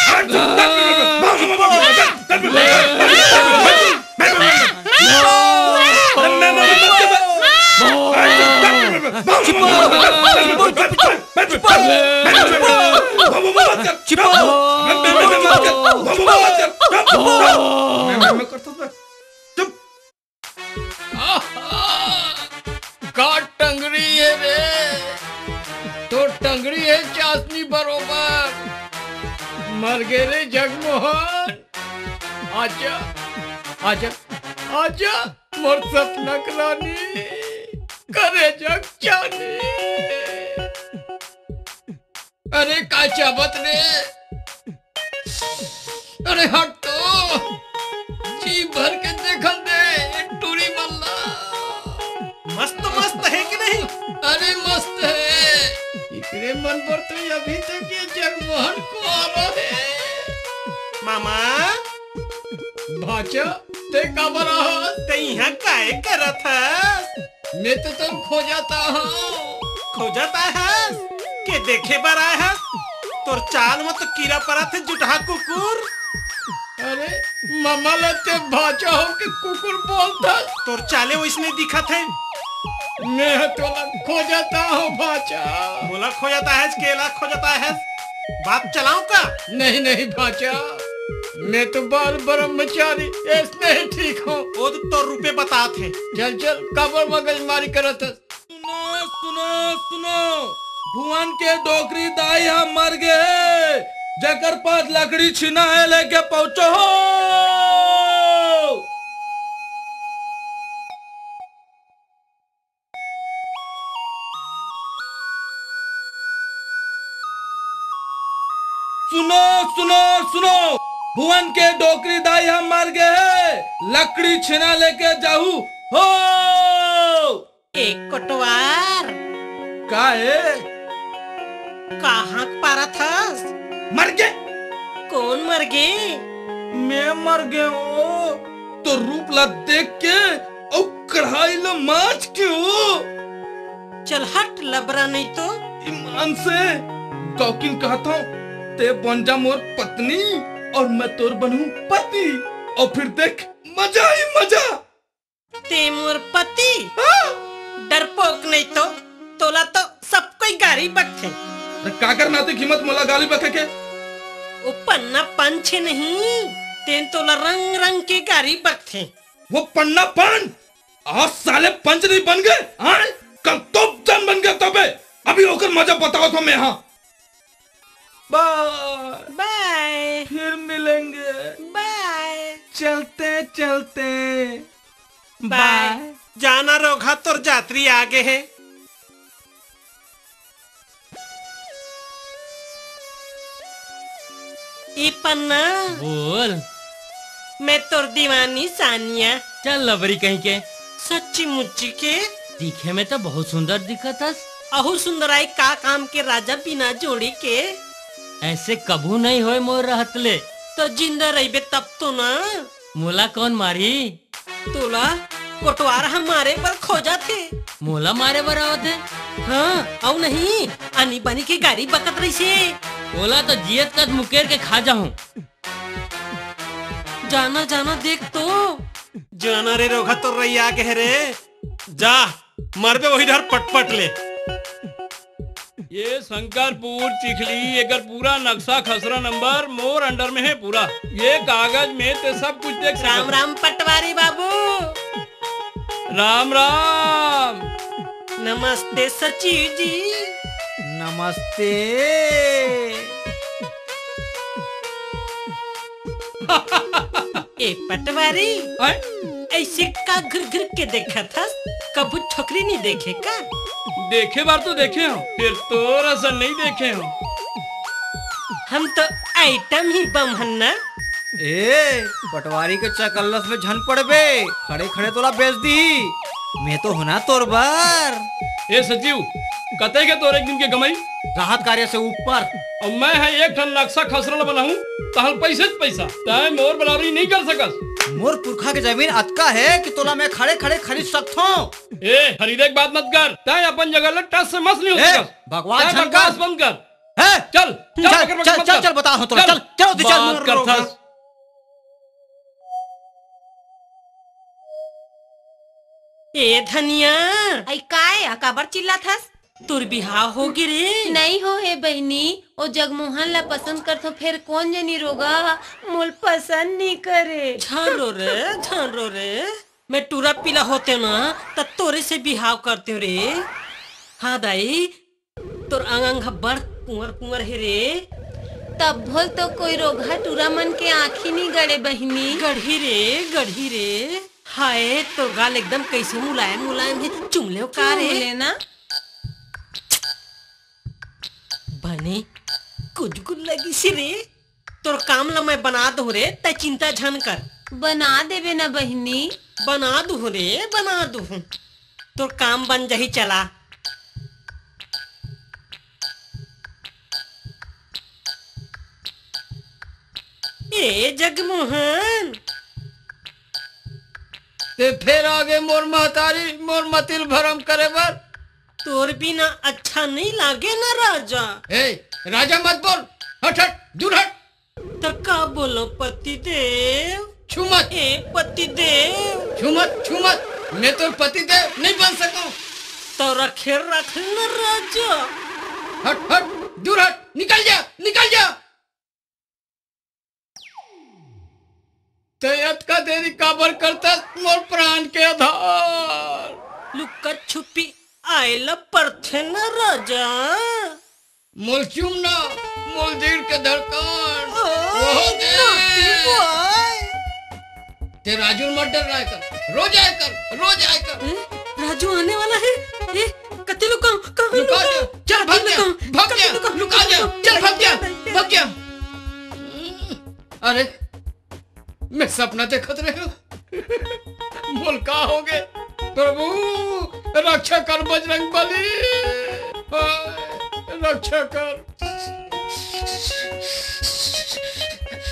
चुप! आहा! का टंगरी हे रे, तोर टंगरी हे चासनी बरोबर। मर गे रे जगमोहन। आजा, आजा, आजा, मोर सपना के रानी, करेजा के चानी। अरे का चाबत रे? अरे हट तो, जी भर के देखन दे ये टूरी मन ला। मस्त मस्त हे कि नहीं? अरे मस्त हे। इकरे मन बर तो अभी तक ये जगमोहन कुंवारा हे। मामा। भांचा, तैं काबर आहस? तैं इहां काय करत हस? मैं तो तोर खोजत आहंव। खोजत आए हस? के देखे बर आए हस? तोर चाल म तो कीरा परत हे, जुटहा कुकुर। अरे, ममा ल तैं भांचा हो के कुकुर बोलथस? तोर चाले वइसने दिखत हे। मैं ह तोला खोजत आहंव भांचा। मोला खोजत आए हस, केला खोजत आए हस? बात चलाऊं का? नहीं, नहीं भांचा, मैं तो बाल ब्रह्मचारी, अइसने ही ठीक हंव। ओ तो तोर रूपे बतात हे। चल, चल, काबर मगजमारी करत हस? सुनो, सुनो, सुनो, भुवन के डोकरी दाई ह मर गे हे, जेकर पास लकड़ी छीना हे, लेके पहुंचो हो। सुनो, सुनो, सुनो, भुवन के डोकरी दाई ह मर गे हे, लकड़ी छेना लेके जाहू हो। एक कोटवार। का हे? कहाँ पारत हस? मर गे। कोन मर गे? मैं मर गे हो। तो रूप ला देख के अउ कढ़ाई ला मांज के हो। चल हट लबरा नहीं तो। ईमान से गौकिन कहत हूँ, ते बन जा मोर पत्नी और मैं तोर बनहूँ पति, और फिर देख मजा ही मजा। ते मोर पति? हाँ। डरपोक नहीं तो, तोला तो सब कोई गारी बकथे। अरे काकर नाते कीमत मोला गाली बके के? ओ पन्ना पंच हे नहीं, तेन तोला रंग रंग के गारी बकथे। वो पन्ना पंच? आज साले पंच नहीं बन गए, हाँ? कल तो जन बन गया तबे। अभी ओकर मजा बतावत हूँ मैं, हाँ। बाय। बाय। फिर मिलेंगे। बाय। चलते चलते। बाय। बाय। जाना रोघा, तोर जात्री आ गे हे। ए पन्ना। बोल। मैं तोर दीवानी सानिया। चल लबरी कहीं के। सच्ची मुच्ची के? दिखे में तो बहुत सुंदर दिखत हस। अहू सुंदराई का काम के राजा बिना जोड़ी के? ऐसे कभू नहीं होय मोर रहत ले। तो जिंदा रहिबे तब तो ना। मोला कौन मारी? तोला कोटवार ह मारे बर खोजत हे। मोला मारे बर आवत हे? हाँ, अउ नहीं, आनी बानी के गारी बकत रहिसे। ओला तो जियत कस मुकेर के खा जाहूं। जाना, जाना, देख तो। जाना रे रोघा, तोर रैया के हे रे। जा, मरबे वही डर पटपट ले। ये शंकरपुर चिखली, एकर पूरा नक्शा खसरा नंबर मोर अंडर में है पूरा। ये कागज में ते सब कुछ देख सकत। राम राम पटवारी बाबू। राम राम। नमस्ते सचिव जी। नमस्ते। ए पटवारी, आय? ऐसे का घुर घुर के देखत हस? कभू छोकरी नहीं देखे का? देखे बार तो देखे हो, फिर तोर असन नहीं देखे हो। हम तो आइटम ही बम हन ना। ए, पटवारी के चकल्लस में झन पड़बे, खड़े खड़े तोला बेच दी। मैं तो होना तोर बर। ए सचिव, कते के तोर एक दिन के कमाई? राहत कार्य से ऊपर। अउ मैं ह एक ठन नक्शा खसरा ल बनाहूं, तहल पैसे च पैसा। तैं मोर बराबरी नहीं कर सकस। मोर पुरखा के जमीन अतका हे कि तोला मैं खड़े खड़े खरीद सकथों। ए, खरीदे के बात मत कर, तैं अपन जगह ले टस से मस नहीं हो ए, सकस। बकवास तैं झन बकवास कर। बंद कर। ए, चल, चल, चल, बकर बकर चल, मत चल, कर। चल, बता हूं तोला, चल। चल, चल, ओ, बात चल, कर मोर थस। ए धनिया। आई काय, आ काबर चिल्लात हस? तोर बिहाव हो गे रे? नहीं हो हे बहिनी, ओ जगमोहन ला पसंद करथो, फेर कोन जनी रोगा मोल पसंद नहीं करे। झन रो रे, झन रो रे, मैं टूरा पीला होते ना, त तोरे से बिहाव करते रे। हाँ दाई, तोर अंग अंग ह बड़ कुंवर कुंवर हे रे। तब भोल तो कोई रोगहा टूरा मन के आँखी नी गड़े बहिनी। गढ़ी रे, गढ़ी रे। हाय, तोर गाल एकदम कैसे मुलायम मुलायम हे। चुम ले का रे? चुम ले ना। बने कुछ गुल लगी सी रे। तोर काम ल मैं बना दूं रे, तै चिंता झन कर। बना देबे ना बहिनी। बना दूं रे, बना दूं। तोर काम बन जाही, चला। ए जगमोहन। ते फेर आगे मोर महतारी, मोर मतिल भरम करे बर। तोर बिना अच्छा नहीं लागे ना राजा। ए, राजा मत बोल, हट हट, दूर हट। त का बोलो पतिदेव? छू मत। ए पतिदेव। छू मत, छू मत। मैं तोर पतिदेव नहीं बन सकूं। तो रखे रख न राजा। हट, हट, दूर हट, निकल जा, निकल जा। तै अतका देरी काबर करतस मोर प्राण के आधार? लुक्का छुपी आए ल परथे न राजा। मोल चूम ना, मोल दिल के धड़कन। ओ, ओहो दे। नोटी बॉय। ते राजू मत डर रहा कर, रोज आया कर, रोज आया कर। ए, राजू आने वाला है। ए, कते लुकाओ, कहाँ लुका लुकाओ? दे, चल भाग कते जा, लुकाओ? भाग कते जा, लुकाओ? लुका जा, चल भाग जा, भाग जा। सपना देखत रहे हो? मोला का होगे? प्रभु, रक्षा कर बजरंग बली, हाय, रक्षा कर।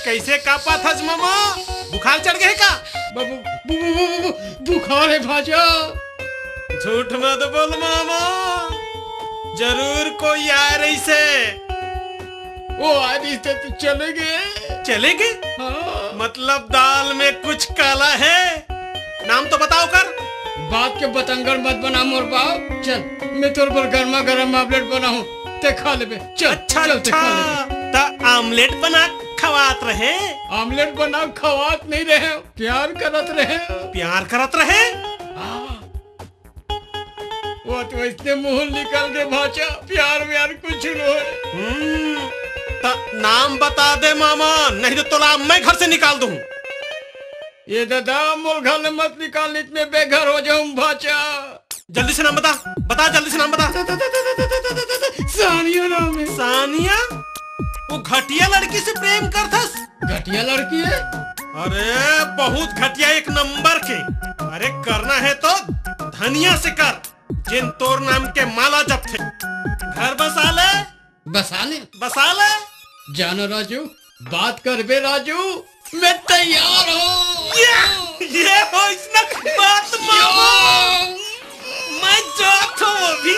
कइसे कांपत हस मामा? बुखार चढ़ गे हे का? बाबू, बु-, बु-, बु-, बु-, बु-, बुखार हे भांचा। झूठ मत बोल मामा, जरूर कोई आय रहिसे। वो आय रहिसे त चले गे। चले गे? हाँ। मतलब दाल में कुछ काला हे? नाम तो बता ओकर। बात के बतंगड़ मत बना मोर बाप। चल, मैं तोर बर गरमा गरम omelette बनाहूँ, तैं खा लेबे। चल, अच्छा, चल, तैं खा अच्छा, लेबे। त omelette बना खवात रहे? Omelette बना खवात नहीं रहे, प्यार करत रहे। प्यार करत रहे? हाँ। वो तो अइसने मुँह निकल गे भांचा, प्यार व्यार कुछ नहीं होय। हम्म, त नाम बता दे मामा, नहीं तो तोला मैं घर से निकाल दूँ। ए दादा, मोला घर ले मत निकाल, नहीं त मैं बेघर हो जाहूँ भांचा। जल्दी से नाम बता, बता, जल्दी से नाम बता। सानिया नाम हे। सानिया? वो घटिया लड़की से प्रेम करथस? घटिया लड़की हे? अरे, बहुत घटिया, एक नंबर के। अरे, करना हे तो धनिया से कर, जेन तोर नाम के माला जपथे। घर बसा ले। बसा ले। बसा ले। जानो राजू, बात करबे राजू, मैं तैयार हूँ। ये, ये हो इसने बात मामा। मैं जात हूँ अभी।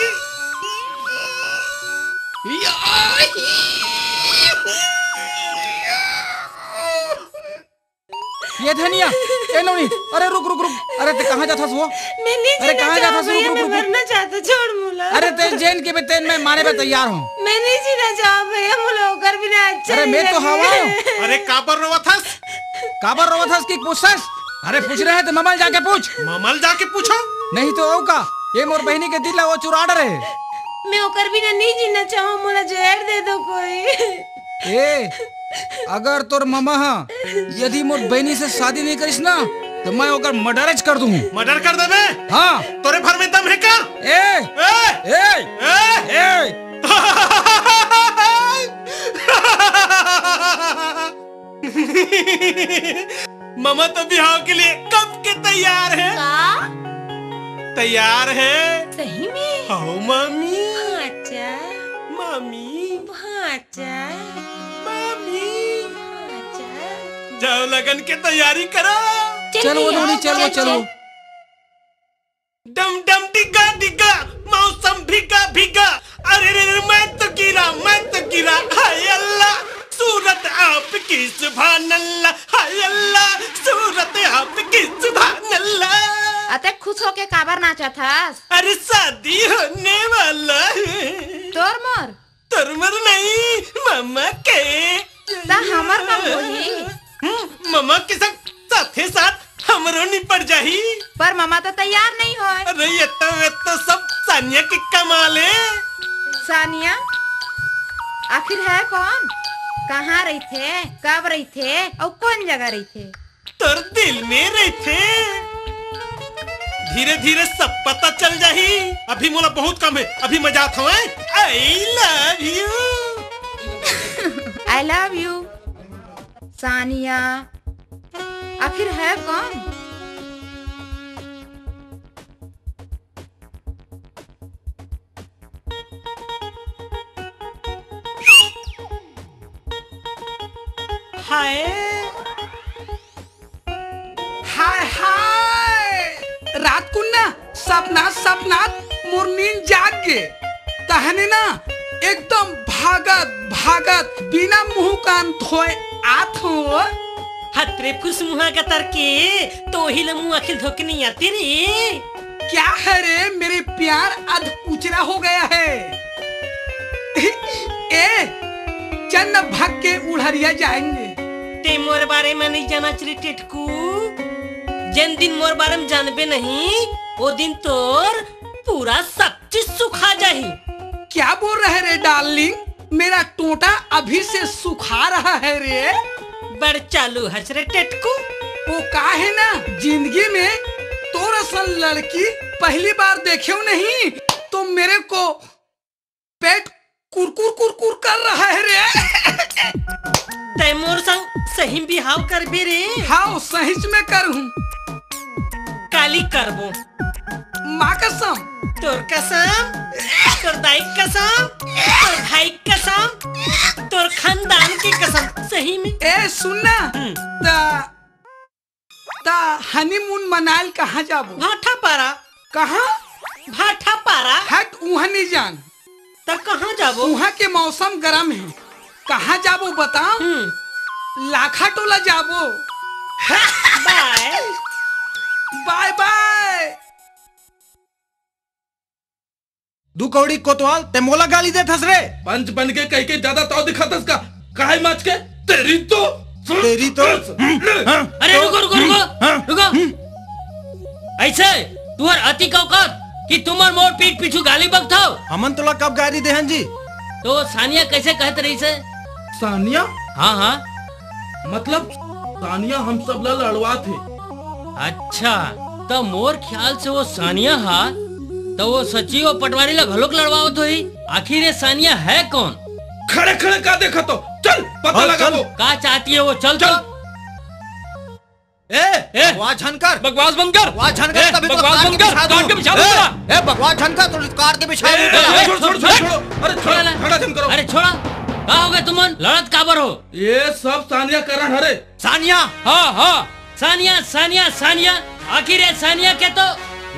ये धनिया, ए नोनी, अरे रुक, रुक, रुक। अरे तैं कहाँ जात हस वो? मैं नहीं अरे जीना कहाँ जात चाहूँ हस? रुक, भैया, रुक, मैं रुक, रुक। मरना चाहता, छोड़ मोला। अरे तैं जेन कहिबे तेन मैं माने बर तैयार हूँ। मैं नहीं जीना चाहूँ भैया, मोला ओकर बिना अच्छा अरे नहीं मैं तो लगे। हवा हूँ। अरे काबर रोवत हस? काबर रोवत हस कि पूछस? अरे पूछना हे त ममा ल जाके पूछ। ममा ल जाके पूछो। नहीं तो अउ का? ए मोर बहिनी के दिल ला वो चुरा डरे हे। मैं ओकर बिना नहीं जीना चाहूँ, मोला जहर दे दो कोई। ए, अगर तोर ममा ह यदि मोर बहिनी से शादी नहीं करिस ना, त मैं ओकर murder च कर दूँ। Murder कर देबे? हाँ। तोरे भर में दम हे का? ए, ए, ए, ए, ए। ममा तो बिहाव के लिए कब के तैयार हे। का? तैयार हे। सही में? हाँ, मामी। भांचा। मामी। भांचा। मामी। भांचा। जाओ, लगन के तैयारी करो। चल चलो, भैया, नोनी, चलो, चल, चलो। चल। डम डम डिग्गा डिग्गा, मौसम भिगा भिगा। अरे रे रे, मैं तो गिरा, मैं तो गिरा। हाय अल्लाह, सूरत आपकी सुभान अल्लाह। हाय अल्लाह, सूरत आपकी सुभान अल्लाह। अते खुश होके काबर नाचत हस? अरे शादी होने वाला है। तोर मोर? तोर मोर नहीं, ममा के। त हमर कब होही? हम्म, ममा के संग साथे साथ हमरो निपट जाही। पर ममा तो तैयार नहीं होय। अरे ये तो, ये तो सब सानिया के कमाल हे। सानिया? आखिर हे कौन? कहाँ रहिथे? कब रहिथे? अउ कौन जगह रहिथे? तोर दिल में रहिथे। धीरे धीरे सब पता चल जाही। अभी मोला बहुत काम हे, अभी मैं जात हवं। I love you। I love you। Sania, आखिर हे कौन? हाय, हाय, हाय। रात कुन ना सपना, सपना मोर नींद जाग गे। तहने ना एकदम भागत, भागत बिना मुंह कान धोए आत हूँ। हतरे फुस मुहा का तरके, तो ही ल मुंह आखिल धोके नहीं आते रे। क्या है रे मेरे प्यार, अध कुचरा हो गया है। ए, चल न भग के उड़हरिया जाएंगे। ते मोर बारे में नहीं जाना चली टेटकू। जेन दिन मोर बारे में जानबे नहीं, वो दिन तोर पूरा सब चीज सुखा जाही। क्या बोल रहे रे डार्लिंग? मेरा टोटा अभी से सुखा रहा है रे। बड़ चालू हस रे टेटकू। वो का है ना, जिंदगी में तोर असन लड़की पहली बार देखे नहीं, तो मेरे को पेट कुरकुर कुरकुर कर रहा है रे। तै मोर संग तहीं बिहाव करबे रे? हाव, सहीच में करहूं। काली करबो। माँ कसम। तोर कसम, तोर दाई कसम, तोर भाई कसम, तोर खानदान के कसम, सही में। ए, सुन ना, हम्म। त त हनीमून मनाइल कहाँ जाबो? भाठापारा। कहाँ? भाठापारा। हट, उहाँ नहीं जान। त कहाँ जाबो? उहाँ के मौसम गरम हे। कहाँ जाबो बताओ? हम्म। लाखा टोला जाबो। बाय। बाय बाय। दू कौड़ी कोतवाल, ते मोला गाली देत हस रे। पंच बन के कह के ज्यादा ताव दिखातस का? काहे माच के? तेरी तो। तेरी तो। ले। हाँ। अरे तो रुको, रुको, रुको, हाँ। रुको। ऐसे तुहर अति औकात कि तुमन मोर पीठ पीछू गाली बकथव? हमन तोला कब गाली देहन जी? तो सानिया कैसे कहत रहिसे? सानिया? हाँ, हाँ। मतलब सानिया हम सब ला लड़वात हे। अच्छा, त मोर ख्याल से वो सानिया हा, त वो सचिव अउ पटवारी ला घलोक लड़वावत होही। आखिर ये सानिया है कौन? खड़े खड़े का देखत हो? चल, पता चल, लगाबो। चल। का चाहती है वो? चल, चल। चल। ए, ए, बकवास झन कर। बकवास बंद कर। बकवास झन कर, ए, तभी तो बकवास काट बंद के कर। बिछा दूं। काट के बिछा दूं ए, तेरा। ए, बकवास झन कर, तो काट के बिछा ए, दूं ए, तेरा। ए, छोड़, छोड़, छोड़, छोड़। अरे, छोड़, छोड़, ना। खड़ा झन करो। अरे, छोड़ा। का हो गया तुमन? लड़त काबर हो? ये सब सानिया कारण हरे। सानिया? हाँ, हाँ। सानिया, सानिया, सानिया। आखिर ये सानिया के तो।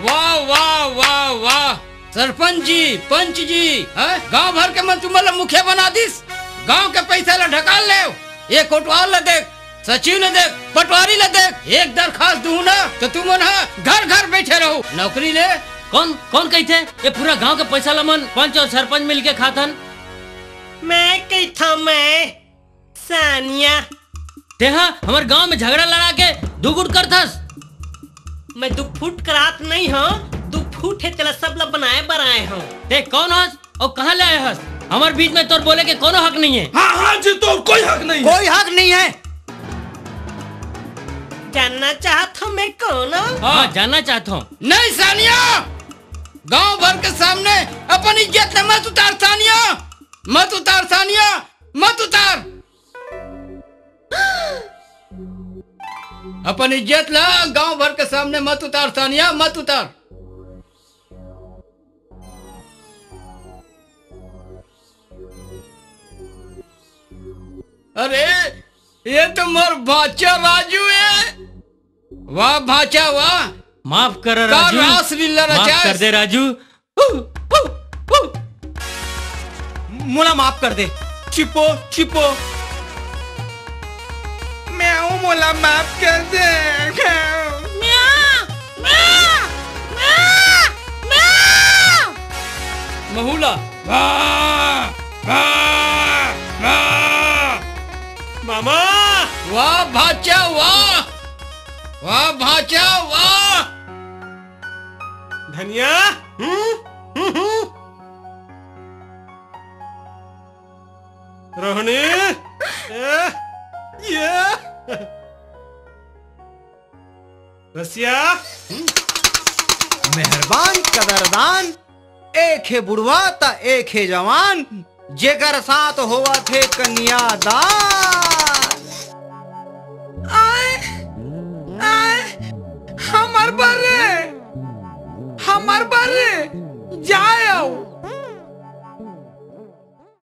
वाह, वाह, वाह, वाह। सरपंच जी, पंच जी, हैं? गांव भर के मन तुमन ला मुखिया बना दिस। गांव के पैसा ला ढकाल लेव। ये कोटवाल ला देख, सचिव ला देख, पटवारी ला देख। एक दरखास्त दूं ना, तो तुमन ह घर घर बैठे रहो। नौकरी ले। कौन, कौन कहिथे? ये पूरा गांव के पैसा ला मन पंच अउ सरपंच मिलके खाथन। मैं कहिथंव, मैं। सानिया। तेहा हमर गांव में झगड़ा लड़ा के दू गुट करथस। मैं दू फुट करात नहीं हंव, दू फुट हे तेला सब ला बनाए बर आए हंव। ते कौन हस अउ कहां ले आए हस? हमर बीच में तोर बोले के कोनो हक नहीं है। हाँ, हाँ जी, तोर कोई हक नहीं है। कोई हक नहीं है। जानना चाहत हंव मैं कौन हंव? हाँ, जानना चाहत हंव। नहीं सानिया, गांव भर के सामने अपन इज्जत ला मत उतार सानिया, मत उतार सानिया, मत उतार। अपन इज्जत ला गांव भर के सामने मत उतार सानिया, मत उतार। अरे, ये तो मोर भांचा राजू है। वाह भांचा वाह। माफ कर का राजू। रासलीला माफ रचास। कर दे राजू। मोला माफ कर दे। चिपो, चिपो। म्याऊ, मोला माफ कर दे। म्याऊ, म्याऊ, म्याऊ, म्याऊ। महूला। वाह, वाह, वाह। मामा। वाह भांचा, वाह। वाह भांचा, वाह। धनिया। हम्म, हम्म, हम्म। रोहनी, ए, ये। रसिया। मेहरबान कदरदान, एक हे बुढ़वा त एक हे जवान, जेकर साथ होवत हे कन्यादान। आय, आय, हमर बर रे, हमर बर रे, जाय अउ